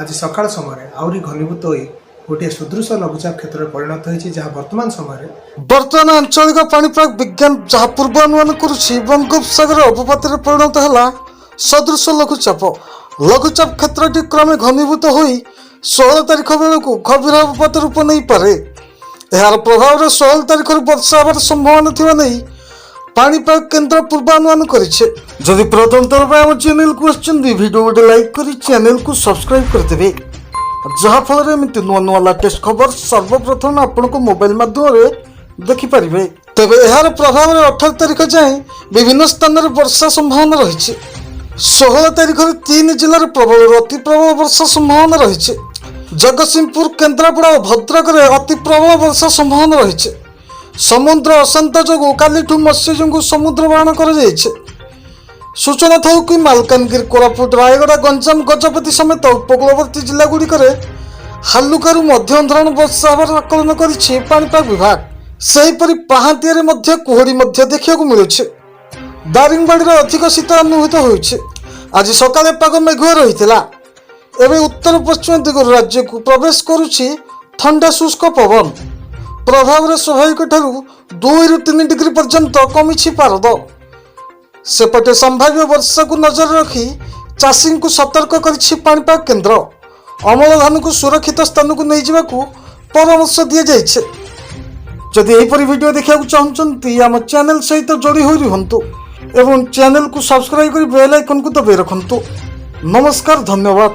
ଆଜି ସକାଳ ସମୟରେ ଆହୁରି ଘନୀଭୂତ ହୋଇ ଗୋଟିଏ ସୁଦୃଶ ଲଘୁଚାପ କ୍ଷେତ୍ରରେ ପରିଣତ ହୋଇଛି, ଯାହା ବର୍ତ୍ତମାନ ସମୟରେ ବର୍ତ୍ତମାନ ଆଞ୍ଚଳିକ ପାଣିପାଗ ବିଜ୍ଞାନ ଯାହା ପୂର୍ବାନୁମାନ କରୁଛି, ବଙ୍ଗୋପସାଗର ଅବପାତରେ ପରିଣତ ହେଲା ସଦୃଶ ଲଘୁଚାପ। ଲଘୁଚାପ କ୍ଷେତ୍ରଟି କ୍ରମେ ଘନୀଭୂତ ହୋଇ 16 ତାରିଖ ବେଳକୁ ଗଭୀର ଅବପାତ ରୂପ ନେଇପାରେ। ଏହାର ପ୍ରଭାବରେ 16 ତାରିଖରୁ ବର୍ଷା ହେବାର ସମ୍ଭାବନା ଥିବା ନେଇ ପାଣିପାଗ କେନ୍ଦ୍ର ପୂର୍ବାନୁମାନ କରିଛି। ଯଦି ପ୍ରଥମ ଥର ପାଇଁ ଆମ ଚ୍ୟାନେଲକୁ ଆସିଛନ୍ତି, ଭିଡ଼ିଓ ଗୋଟେ ଲାଇକ୍ କରି ଚ୍ୟାନେଲକୁ ସବସ୍କ୍ରାଇବ୍ କରିଦେବେ, ଯାହାଫଳରେ ଏମିତି ନୂଆ ନୂଆ ଲାଟେଷ୍ଟ ଖବର ସର୍ବପ୍ରଥମେ ଆପଣଙ୍କ ମୋବାଇଲ ମାଧ୍ୟମରେ ଦେଖିପାରିବେ। ତେବେ ଏହାର ପ୍ରଭାବରେ 18 ତାରିଖ ଯାଏଁ ବିଭିନ୍ନ ସ୍ଥାନରେ ବର୍ଷା ସମ୍ଭାବନା ରହିଛି। 16 ତାରିଖରେ ତିନି ଜିଲ୍ଲାରେ ପ୍ରବଳରୁ ଅତି ପ୍ରବଳ ବର୍ଷା ସମ୍ଭାବନା ରହିଛି। ଜଗତସିଂହପୁର, କେନ୍ଦ୍ରାପଡ଼ା ଓ ଭଦ୍ରକରେ ଅତି ପ୍ରବଳ ବର୍ଷା ସମ୍ଭାବନା ରହିଛି। ସମୁଦ୍ର ଅଶାନ୍ତ ଯୋଗୁଁ କାଲିଠୁ ମତ୍ସ୍ୟଜୀବୀଙ୍କୁ ସମୁଦ୍ର ବାରଣ କରାଯାଇଛି। ସୂଚନା ଥାଉ କି, ମାଲକାନଗିରି, କୋରାପୁଟ, ରାୟଗଡ଼ା, ଗଞ୍ଜାମ, ଗଜପତି ସମେତ ଉପକୂଳବର୍ତ୍ତୀ ଜିଲ୍ଲାଗୁଡ଼ିକରେ ହାଲୁକାରୁ ମଧ୍ୟମ ଧରଣ ବର୍ଷା ହେବାର ଆକଳନ କରିଛି ପାଣିପାଗ ବିଭାଗ। ସେହିପରି ପାହାନ୍ତିଆରେ ମଧ୍ୟ କୁହୁଡ଼ି ମଧ୍ୟ ଦେଖିବାକୁ ମିଳୁଛି। ଦାରିଙ୍ଗବାଡ଼ିରେ ଅଧିକ ଶୀତ ଅନୁଭୂତ ହେଉଛି। ଆଜି ସକାଳେ ପାଗ ମେଘୁଆ ରହିଥିଲା। ଏବେ ଉତ୍ତର ପଶ୍ଚିମ ଦିଗରୁ ରାଜ୍ୟକୁ ପ୍ରବେଶ କରୁଛି ଥଣ୍ଡା ଶୁଷ୍କ ପବନ। ପ୍ରଭାବରେ ସ୍ୱାଭାବିକ ଠାରୁ 2ରୁ 3 ଡିଗ୍ରୀ ପର୍ଯ୍ୟନ୍ତ କମିଛି ପାରଦ। ସେପଟେ ସମ୍ଭାବ୍ୟ ବର୍ଷାକୁ ନଜର ରଖି ଚାଷୀଙ୍କୁ ସତର୍କ କରିଛି ପାଣିପାଗ କେନ୍ଦ୍ର। ଅମଳ ଧାନକୁ ସୁରକ୍ଷିତ ସ୍ଥାନକୁ ନେଇଯିବାକୁ ପରାମର୍ଶ ଦିଆଯାଇଛି। ଯଦି ଏହିପରି ଭିଡ଼ିଓ ଦେଖିବାକୁ ଚାହୁଁଛନ୍ତି, ଆମ ଚ୍ୟାନେଲ ସହିତ ଯୋଡ଼ି ହୋଇ ରୁହନ୍ତୁ ଏବଂ ଚ୍ୟାନେଲକୁ ସବସ୍କ୍ରାଇବ୍ କରି ବେଲ୍ ଆଇକନ୍କୁ ଦବାଇ ରଖନ୍ତୁ। ନମସ୍କାର, ଧନ୍ୟବାଦ।